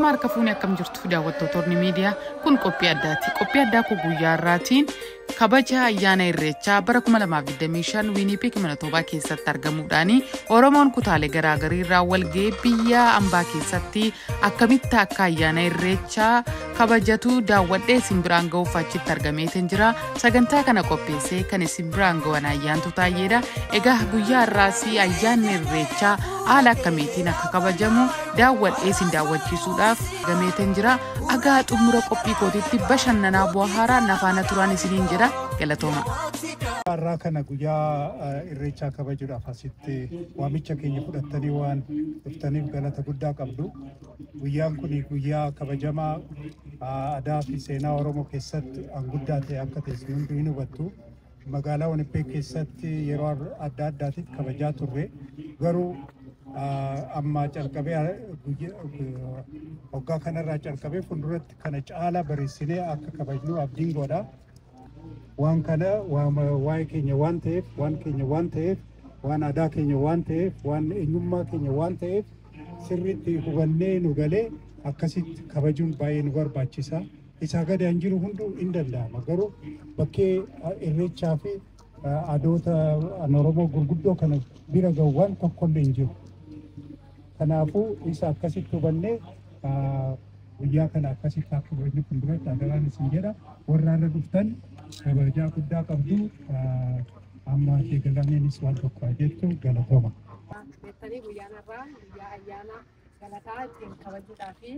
Ashama harka fuunee akkam jirtu daawwattoonni miidiyaa kun qophii addaati. Qophii addaa kun guyyaa har'aatiin kabaja ayyaana Irreechaa bara 2025 Wiinipeeg Manitoobaa keessatti argamuudhaan Oromoon kutaalee garaagaraa irraa walga'ee biyya ambaa keessatti akkamitti akka ayyaana Irreechaa kabajatu daawwadhee isin biraan ga'uuf achitti argameetiin jira. Sagantaa kana qopheessee kan isin biraan ga'an ayyaantu taayyeedha. Egaa guyyaa har'aas ayyaanni Irreechaa haala akkamiitiin akka kabajamu daawwadhee isin daawwachiisuudhaaf gameetiin jira. Agaa xumura qophii kootiitti bashannanaa bu'aa haaraa nafaana turaan isiniin jira. Galatooma. Har'aa kana guyyaa Irreechaa kabajuudhaaf asitti waamicha keenya fudhattanii waan dhuftaniif galata guddaa qabdu. Guyyaan kun guyyaa kabajamaa aadaa fi seenaa Oromoo keessatti guddaa ta'e akka ta'e isin hundi ni hubattu. Magaalaa Winnipeg keessatti yeroo adda addaatiif kabajaa turre. Garuu amma calqabee waggaa kanarraa calqabee fuulduratti kana caala bareessinee akka kabajnu abdiin godha. Waan kana waa'ee keenya waan ta'eef, waan keenya waan ta'eef, waan aadaa keenya waan ta'eef, waan eenyummaa keenya waan ta'eef sirriitti hubannee nu galee akkasitti kabajuun baay'ee nu barbaachisa. Isaa gadi an jiru hunduu hin danda'ama. Garuu bakkee Irreechaa fi aadoota Oromoo gurguddoo kana bira ga'u waan tokkollee hin jiru. Kanaafuu isa akkasitti hubannee guyyaa kana akkasitti akka kabajnu fuulduratti adaraan isin jedha. Warra har'a dhuftan kabajaa guddaa qabdu. Amma eegalameenis waan tokko jettu galatooma. Beektanii guyyaan har'aa guyyaa ayyaana galataa ittiin kabajuudhaa fi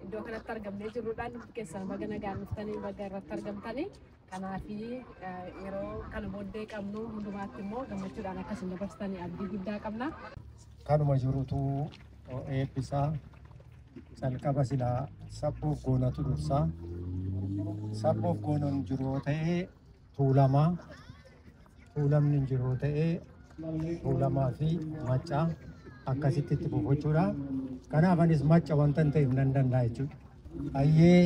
iddoo kanatti argamnee jirrudhaan nuti keessan baga nagaan dhuftanii baga irratti argamtanii. Kanaaf yeroo kana booddee qabnu hundumaatti immoo gammachuudhaan akkasiin dabarsitanii abdii guddaa qabna. Kanuma jirutu eebbisaa calqaba silaa sabboof goonatu dursaa. Sabboof goonoon jiru ta'ee tuulamaa, tuulamni hin jiru ta'ee tuulamaa fi maccaa akkasitti itti fufuchuudha. Kanaaf anis macca wanta hin ta'eef nan danda'a jechuudha. Hayyee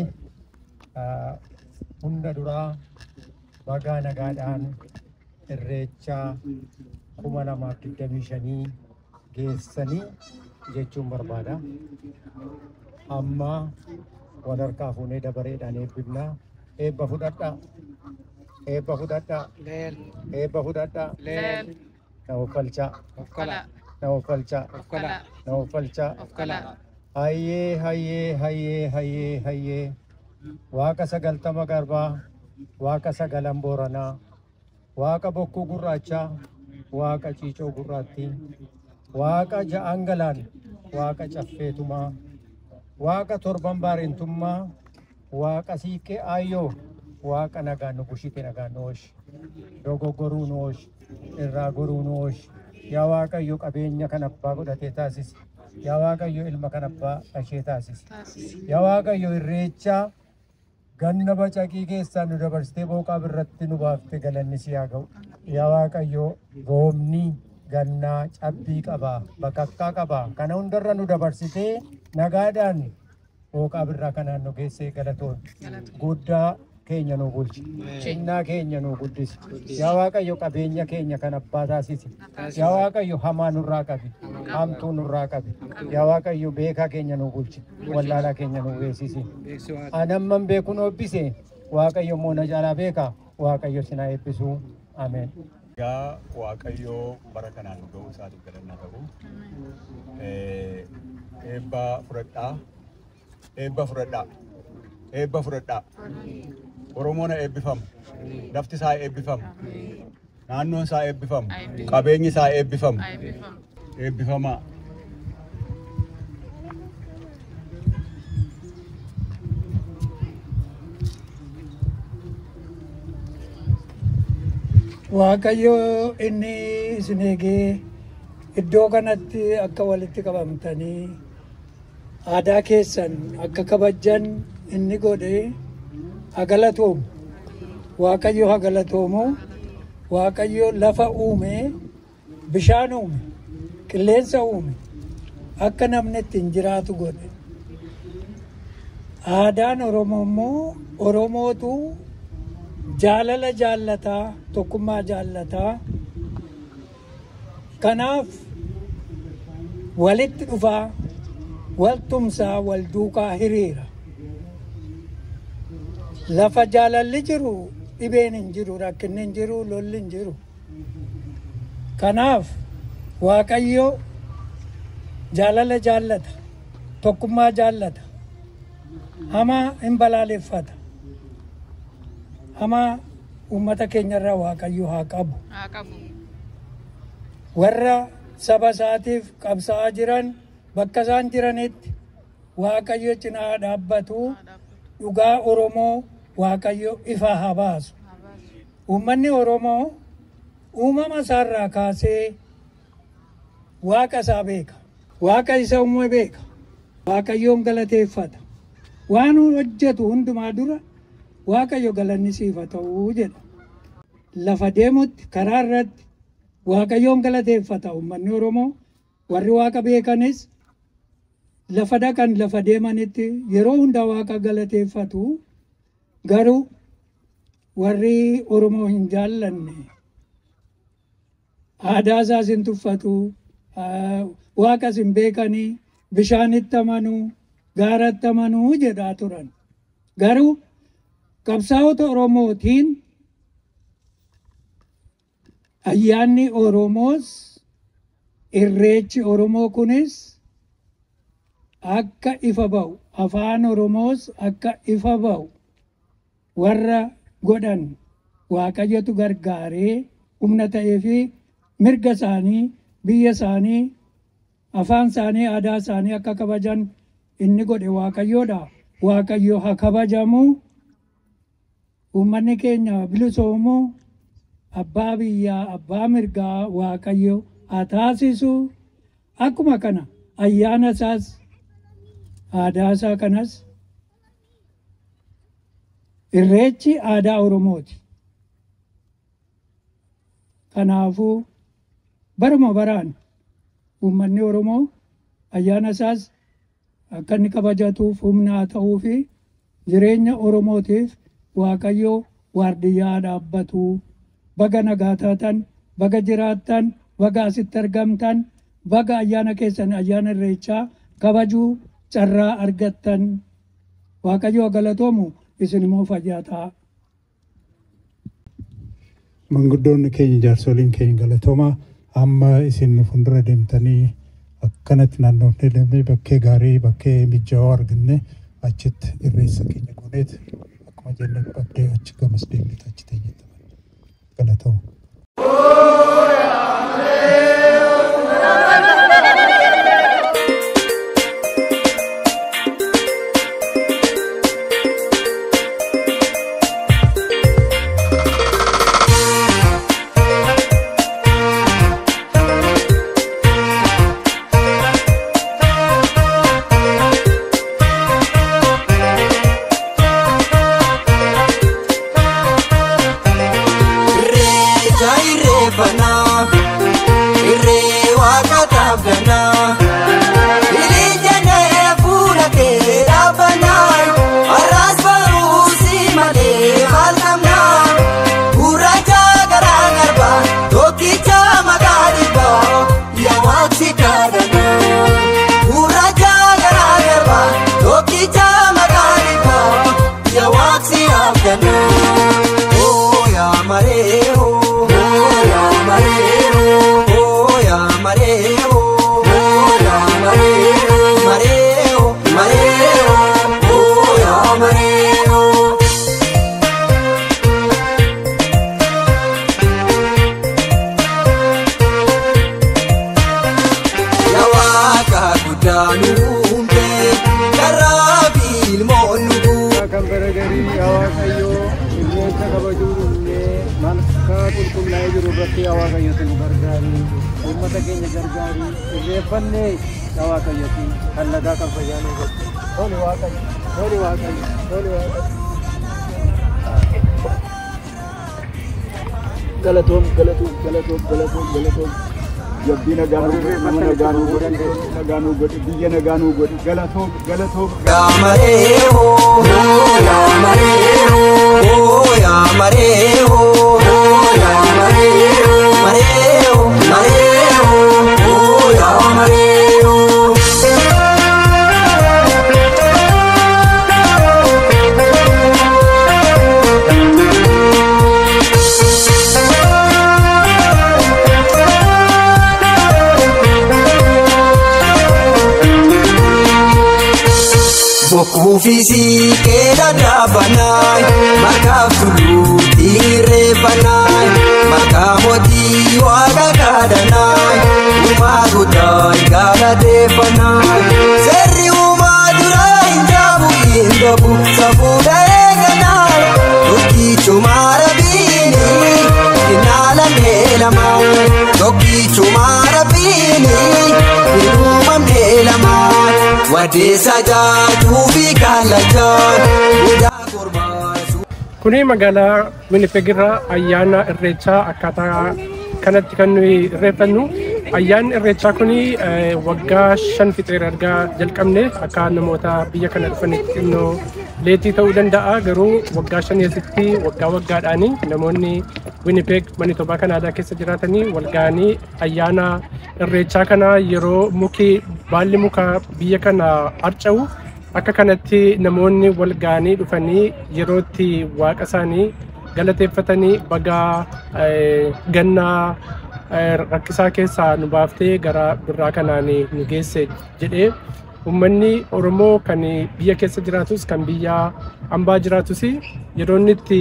hunda duraa bagaa nagaadhaan Irreechaa 2025 geessanii jechuun barbaada. Amma wal harkaa fuunee dabareedhaan eebbifnaa. Eebba fudhadhaa. Eebba fudhadhaa. Eebba fudhadhaa. Na offalchaa. Na offalchaa. Na offalchaa. Hayyee hayyee hayyee hayyee hayyee. Waaqa 90 garbaa, waaqa 9 booranaa, waaqa bokkuu gurraachaa, waaqa ciicoo gurraattii, waaqa 6 galaan, waaqa caffeetumaa, waaqa 7 baareentummaa, waaqa siiqqee aayyoo, waaqa nagaan nu bushite nagaan nu ooshi, dogoggoruu nu ooshi, irraa goruu nu ooshi. Yaa Waaqayyo qabeenya kan abbaa godhatee taasisi. Yaa Waaqayyo ilma kan abbaa dhashee taasisi. Yaa Waaqayyo Irreechaa ganna bacaqii keessaa nu dabarsitee booqaa birratti nu baaftee galanni si haa ga'u. Yaa Waaqayyo roobni gannaa cabbii qaba, bakakkaa qaba. Kana hundarra nu dabarsitee nagaadhaan booqaa birraa kanaan nu geessee galatoon. Guddaa keenya nu bulchi. Xinnaa keenya nu guddisi. Yaa Waaqayyo qabeenya keenya kan abbaa taasisi. Yaa Waaqayyo hamaa nurraa qabi. Hamtuu nurraa qabi. Yaa Waaqayyo beekaa keenya nu bulchi. Wallaalaa keenya nu beeksisi. Anamman beekuun oobbise. Waaqayyo immoo na caalaa beeka. Waaqayyo sinaa eebbisu. Ameen. Egaa Waaqayyo bara kanaan nu ga'uu isaatiif galannaa ta'u. Eebba fudhadhaa. Eebba fudhadhaa. Eebba fudhadhaa. Oromoon eebbifamu. Lafti isaa eebbifamu. Naannoon isaa eebbifamu. Qabeenyi isaa eebbifamu. Eebbifamaa. Waaqayyo inni isin eegee iddoo kanatti akka walitti qabamtanii aadaa keessan akka kabajjan inni godhe haa galatoomu. Waaqayyo haa galatoomu. Waaqayyo lafa uume, bishaan uume, qilleensa uume, akka namni ittiin jiraatu godhe. Aadaan Oromoo immoo Oromootu jaalala jaallataa, tokkummaa jaallataa. Kanaaf walitti dhufaa, Wal tumsaa wal duukaa hiriira. Lafa jaalalli jiru dhibeen hin jiru, rakkinni hin jiru, lolli hin jiru. Kanaaf Waaqayyo jaalala jaallata, tokkummaa jaallata, hamaa hin balaaleffata. Hamaa uummata keenyarraa Waaqayyo haa qabu. Haa qabu. Warra saba isaatiif qabsaa'aa jiran bakka isaan jiranitti Waaqayyo cinaa dhaabbatu, dhugaa Oromoo Waaqayyo ifa haa baasu. Uummanni Oromoo uumama isaarraa kaasee Waaqa isaa beeka. Waaqa isa uume beeka. Waaqayyoon galateeffata. Waan hojjetu hundumaa dura Waaqayyo galanni siif haa ta'uu jedha. Lafa deemutti karaa irratti Waaqayyoon galateeffata uummanni Oromoo. Warri Waaqa beekanis lafa dhaqan lafa deemanitti yeroo hundaa Waaqa galateeffatu. Garuu warri Oromoo hin jaallanne aadaa isaas hin tuffatu, Waaqas hin beekanii, bishaanitti amanuu, gaaratti amanuu jedhaa turan. Garuu qabsaa'ota Oromootiin ayyaanni Oromoos irreechi Oromoo kunis akka ifa ba'u, afaan Oromoos akka ifa ba'u warra godhan Waaqayyotu gargaaree humna ta'ee fi mirga isaanii, biyya isaanii, afaan isaanii, aadaa isaanii akka kabajan inni godhe Waaqayyoodha. Waaqayyo haa kabajamu. Uummanni keenya bilisoomu, abbaa biyyaa, abbaa mirgaa Waaqayyo haa taasisu. Akkuma kana ayyaana isaas aadaa isaa kanas irreechi aadaa Oromooti. Kanaafuu baruma baraan uummanni Oromoo ayyaana isaas akka inni kabajatuuf humna haa ta'uu fi jireenya Oromootiif Waaqayyo waardiyyaa dhaabbatu. Baga nagaa taatan, baga jiraattan, baga asitti argamtan, baga ayyaana keessan ayyaana irreechaa kabajuu carraa argattan. Waaqayyo galatoomu, isin immoo fayyaa ta'a. Manguddoonni keenya, jaarsoliin keenya galatooma. Amma isin fuuldura deemtanii akkanatti naannoofnee deemnee bakkee gaarii, bakkee mijaa'oo arganne achitti irreessa keenya gooneet akkuma jenne bakkee achi gamas deemnee achi teenyetti galatooma. Irreecha irreeffannaa, irree waaqa taabgannaa. Ilijjannee fuula kee dhaabbannaa, har'as baruu si malee maal qabnaa? Gurraacha garaa garbaa, tokkicha maqaa dhibbaa, yaa waaqsi kadhannaa. Gurraacha garaa garbaa, tokkicha maqaa dhibbaa, yaa waaqsi abdannaa. Oh yaa mareeho, oh yaa mareeho, oh yaa mareeho, oh yaa mareeho, mareeho, mareeho, oh yaa mareeho. Yaa waaqa guddaa nu uumte, karraa fi ilmoon nu guute. Kan bara garii yaa Waaqayyoo irreecha kabajuu dhufnee malkaa qulqullaa'ee jiru irratti yaa Waaqayyooti nu gargaari. Uummata keenya gargaari. Irreeffannee yaa Waaqayyooti kan nagaa kan fayyaa nu godhu. Tole Waaqayyo, tole Waaqayyo, tole Waaqayyo. Galatoom, galatoom, galatoom, galatoom, galatoom. Jabbii nagaa nuu godhi, nama nagaa nuu godhi, nagaa nuu godhi, biyya nagaa nuu godhi. Galatoom, galatoom. Yaa mareeho, yaa mareeho, yaa mareeho, yaa mareeho, mareeho, mareeho, yaa mareeho. Bokkuu fi siiqee dhadhaabanaay maqaaf tulluutti irreeffanaay maqaa mootii waaqa kadhanaay uumaa guddaa galateeffanaay seerri uumaa duraa hin jaabu hin dhabu safuudha eeganaay tokkichuma rabbiini hinaalamee lamaa tokkichuma rabbiini hin uumamne lamaa. Wadeessa jaatuu fi kaalachaan guddaa kormaasu. Kuni magaalaa Winnipeg irraa ayyaana Irreechaa akkaataa kanatti kan nuyi irreeffannu. Ayyaanni Irreechaa kuni waggaa 5 fixeera erga jalqabne akka namoota biyya kana dhufanitti xinnoo late ta'uu danda'a. Garuu waggaa 5 asitti waggaa waggaadhaani namoonni Winnipeg Manitoba Kanaadaa keessa jiraatanii wal ga'anii ayyaana Irreechaa kana yeroo muki baalli mukaa biyya kana harca'u akka kanatti namoonni wal ga'anii dhufanii yeroo itti waaqa isaanii galateeffatanii bagaa gannaa rakkisaa keessaa nu baaftee gara birraa kanaan nu geesse jedhee uummanni Oromoo kan biyya keessa jiraatus kan biyya ambaa jiraatus yeroo inni itti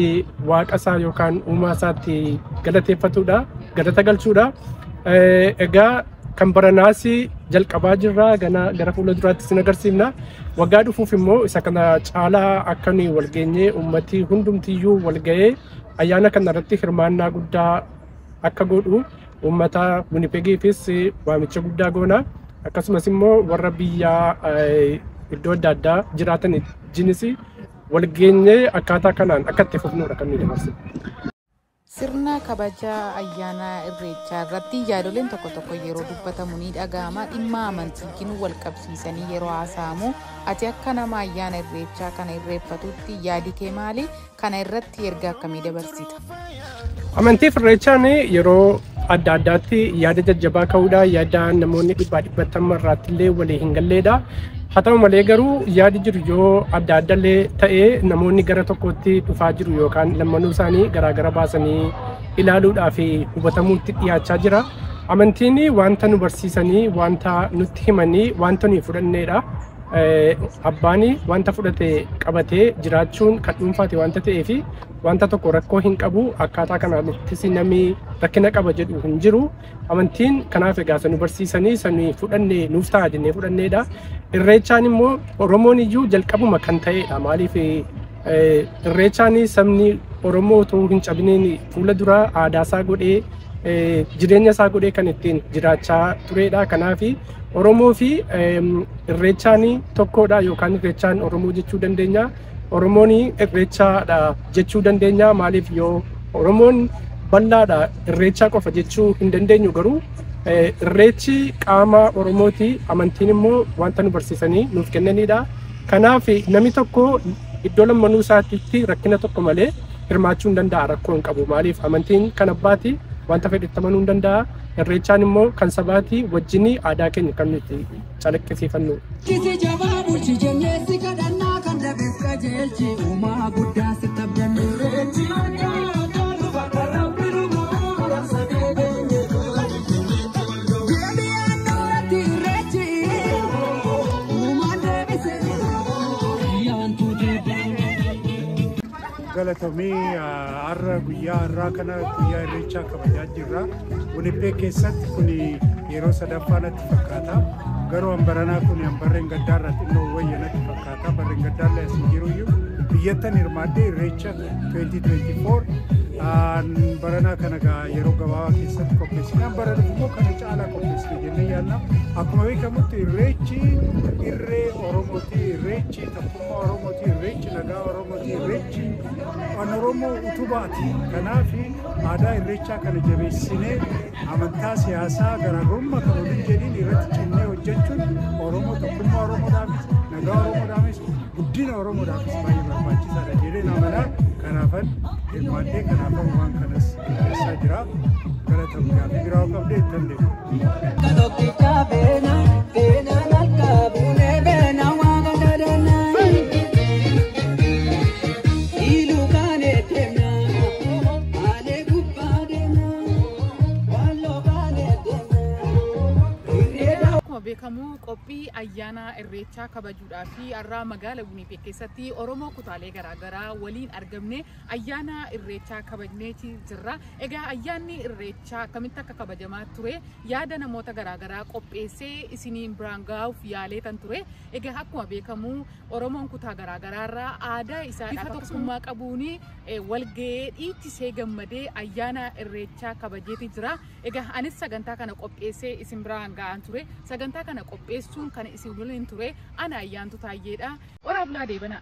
waaqa isaa yookaan uumaa isaatti galateeffatudha, galata galchuudha. Egaa kan baranaas jalqabaa jirra gara fuula duraatti sin agarsiifna. Waggaa dhufuuf immoo isa kana caalaa akka nuyi wal geenyee uummati hundumtiyyuu wal ga'ee ayyaana kana irratti hirmaannaa guddaa akka godhu uummata Winnipegiifis waamicha guddaa goona. Akkasumas immoo warra biyya iddoo adda addaa jiraatan wajjinis wal geenyee akkaataa kanaan akka itti fufnudha kan nuyi dabarsinu. Sirna kabaja ayyaana Irreechaa irratti yaadoleen tokko tokko yeroo dubbatamu ni dhaga'ama. Dhimma amantiitiin wal qabsiisanii yeroo haasa'amu ati akka nama ayyaana Irreechaa kana irreeffatutti yaadi kee maali? Kana irratti erga akkamii dabarsita? Amantiif Irreechaan yeroo adda addaatti yaada jajjabaa ka'uudha. Yaada namoonni 100% irraatti illee walii hin galleedha. Haa ta'u malee garuu yaadi jiru yoo adda adda illee ta'ee namoonni gara tokkotti dhufaa jiru yookaan lammanuu isaanii garaagara baasanii ilaaluudhaa fi hubatamuutti dhiyaachaa jira. Amantiin wanta nu barsiisanii, wanta nutti himanii, wanta nuyi fudhanneedha. Abbaan wanta fudhate qabatee jiraachuun kan dhuunfaate wanta ta'eef wanta tokko rakkoo hin qabu. Akkaataa kanaattis namni rakkina qaba jedhu hin jiru. Amantiin kanaaf egaa sanu barsiisanii sanu fudhanne nuuf ta'a jennee fudhanneedha. Irreechaan immoo Oromoon iyyuu jalqabuma kan ta'edha. Maaliif Irreechaan sabni Oromoo utuu hin cabiniin fuula dura aadaa isaa godhee jireenya isaa godhee kan ittiin jiraachaa turedha. Kanaaf Oromoo fi Irreechaan tokkodha yookaan Irreechaan Oromoo jechuu dandeenya. Oromoon Irreechaadha jechuu dandeenya. Maaliif yoo Oromoon bal'aadha Irreechaa qofa jechuu hin dandeenyu garuu Irreechi qaama Oromooti. Amantiin immoo wanta nu barsiisanii nuuf kennanidha. Kanaaf namni tokko iddoo lammanuu isaatiitti rakkina tokko malee hirmaachuu hin danda'a, rakkoo hin qabu. Maaliif amantiin kan abbaati wanta fedhetti amanuu hin danda'a. Irreechaan immoo kan sabaati wajjin aadaa keenya kan nuti calaqqisiifannu. Kisi jabaa bulchi jennee si kadhannaa kan dabeef qajeelchi uumaa guddaa si tabdanne. Irreechi Galatamii har'a guyyaa har'aa kana guyyaa Irreechaa kabajaa jirra. Winnipeg keessatti kun yeroo sadaffaa natti fakkaata. Garuu hambaranaa kun hambarreen gaddaarraa xinnoo wayya natti fakkaata. Barreen gaddaallee as hin jiruyyuu biyyattan hirmaadhee Irreecha 2024 baranaa kana yeroo gabaabaa keessatti qopheessine. Bara dhufu immoo kana caalaa qopheessine jennee yaadna. Akkuma beekamutti Irreechi irree Oromooti, Irreechi tokkummaa Oromooti, Irreechi nagaa Oromooti, Irreechi kan Oromoo utubaati. Kanaaf aadaa Irreechaa kana jabeessinee amantaa siyaasaa garaagarummaa kan waliin jedhiin irratti cinnee hojjechuun Oromoo tokkummaa Oromoodhaafis, nagaa Oromoodhaafis, guddina Oromoodhaafis baay'ee barbaachisaadha jedheen amanaa. Kanaafan hirmaadhee kanaafan waan kanas qopheessaa jira. Galatamu gaaffii biraa qabdee ittiin deemu. Tokkicha beena beenaan harka buunee beena waaqa kadhannaa. Iluu kaanee deemnaa maalee gubbaa deemnaa walloo kaanee deemnaa. Akkuma Beekamu qophii ayyaana Irreechaa kabajuudhaa fi har'aa magaala Winnipeg keessatti Oromoo kutaalee garaagaraa waliin argamne ayyaana Irreechaa kabajneeti jirra. Egaa ayyaanni Irreechaa akkamitti akka kabajamaa ture yaada namoota garaagaraa qopheessee isiniin biraan gahuuf yaaleetan ture. Egaa akkuma beekamu Oromoon kutaa garaagaraarraa aadaa isaa bifa tokkummaa qabuun walga'ee dhiichisee gammadee ayyaana Irreechaa kabajeeti jira. Egaa anis sagantaa kana qopheessee isin biraan ga'an ture. Sagantaa kana qopheessuun kan isin waliin ture ana Ayyaantu Taayyeedha. Oraa bulaa deebanaa.